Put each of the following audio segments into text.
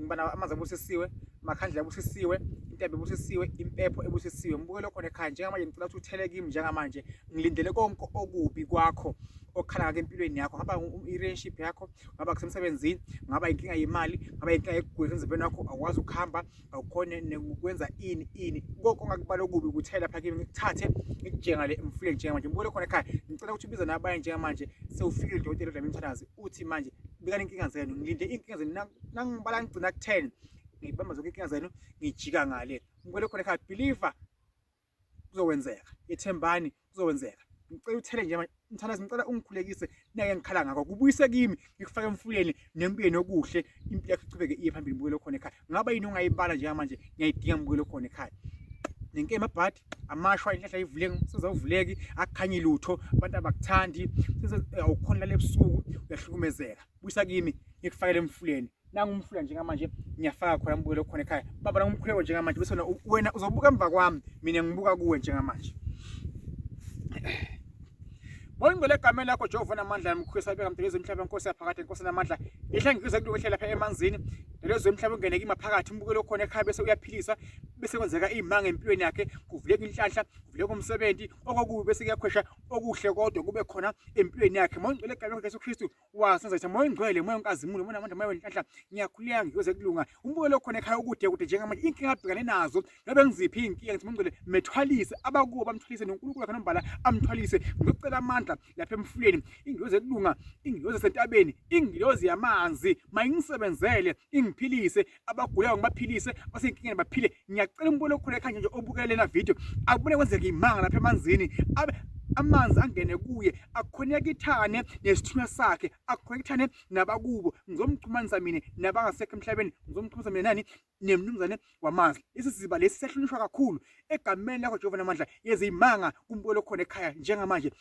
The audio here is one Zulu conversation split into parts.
Ngibana amanzi abusisiwe, amakhandlela abusisiwe, intebe ebusisiwe, impepho ebusisiwe. Mbukele okhona ekhaya njengamanje ngicela ukuthi uthele kimi njengamanje. Ngilindele konke okubi kwakho okhala ngakho empilweni yakho. Ngaba i-relationship yakho, ngaba kusemsebenzini, ngaba inkinga yemali, ngaba inkinga yokugula emzimbeni wakho, awukwazi ukuhamba, awukhone ukwenza ini ini. Konke ongakubala okubi kuthela lapha kimi ngikuthathe ngikujike ngale emfuleni njengamanje. Mbukele okhona ekhaya, ngicela ukuthi ubize nabanye njengamanje sewufikile udokotela uDlamini Mthwakazi uthi manje bikani inkinga zenu ngilinde inkinga zenu nangibala ngigcina ku-10 ngiyibamba zonke inkinga zenu ngijika ngale ngibukele khona ekhaya believer kuzokwenzeka yethembani kuzokwenzeka ngicela uthele nje manje mthandazi ngicela ungikhulekise nake ngikhala ngakho kubuyise kimi ngikufake emfuleni nempilo nokuhle impilo yakho ichubeke iye phambili mbukelo khona ekhaya ngaba yini ongayibala njengamanje ngiyayidinga mbukelo khona ekhaya nenke amabhadi amashwa inhlahla ivuleki sezawuvuleki akukhanyi lutho abantu abakuthandi awukhona lale ebusuku uyahlukumezeka buyisa kimi ngikufakele emfuleni nangu umfula njengamanje ngiyafaka khona mbukelo khona ekhaya baba nangumkhuleko njengamanje bese wena uzobuka emva kwami mina ngibuka kuwe njengamanje. Ngingcwele egameni lakho Jehova namandla namkhulu sabeka mdelezo emhlaba Nkosi yaphakade Nkosi namandla yehla ngikuzwe kulokhu lapha emanzini delezo emhlaba ungene kimi phakathi umbukelo khona ekhaya bese uyaphilisa bese kwenzeka izimanga empilweni yakhe kuvuleka inhlanhla kuvuleka umsebenzi okokubi bese kuyakhwesha okuhle kodwa kube khona empilweni yakhe. Mongcwele egameni lakho Jesu Kristu wasenza moya ongcwele moya onkazimulo moya namandla moya wenhlanhla ngiyakhuleka ngikuze kulunga umbukelo khona ekhaya ukude kude njengamanje inkinga abhekane nazo nobe ngiziphi iy'nkinga ngithi mongcwele methwalise abakubo bamthwalise noNkulunkulu wakhe nombala amthwalise ngizocela amandla lapha emfuleni ingilozi ekulunga ingilozi esentabeni ingilozi yamanzi mayingisebenzele ingiphilise abagulayo ngibaphilise abasenkingeni baphile ngiyacela umbukelo okhona ekhaya nje obukele lena video akubone kwenzeka imanga lapha emanzini abe amanzi angene kuye akhonekithane nesithunywa sakhe akhonekithane nabakubo ngizomxhumanisa mina nabangasekho emhlabeni ngizomxhumanisa mina nani nemnumzane wamanzi lesi siziba lesi sehlonishwa kakhulu egameni lakho Jehova namandla yezimanga kumbukelo khona ekhaya njengamanje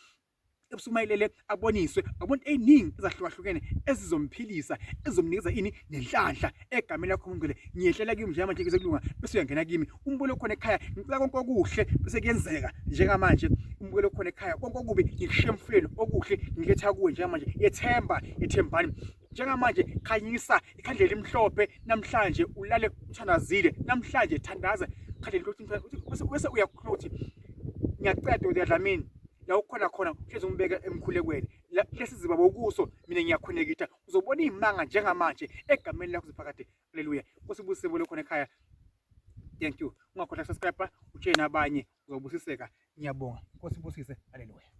ebusuku mayilele aboniswe abantu eziningi ezahlukahlukene ezizomphilisa ezizomnikeza ini nenhlanhla egameni lakho mngcwele ngiyehlela kimi njengamanje ngize kulunga bese uyangena kimi umbukelo khona ekhaya ngicela konke okuhle bese kuyenzeka njengamanje umbukelo khona ekhaya konke okubi ngikushiya emfuleni okuhle ngiletha kuwe njengamanje yethemba yethembani njengamanje khanyisa ikhandlela elimhlophe namhlanje ulale uthandazile namhlanje thandaza ikhandlela elimhlophe bese uyakhuluma ukuthi ngiyacela Dokotela Dlamini la ukhona khona uhlezi umbeke emkhulekweni lesi ziba bokuso mina ngiyakhonekitha uzobona izimanga njengamanje egameni lakho ziphakade haleluya Nkosi ibusise bolo khona ekhaya thank you ungakhohlwa subscribe utshene abanye uzobusiseka ngiyabonga Nkosi ibusise haleluya.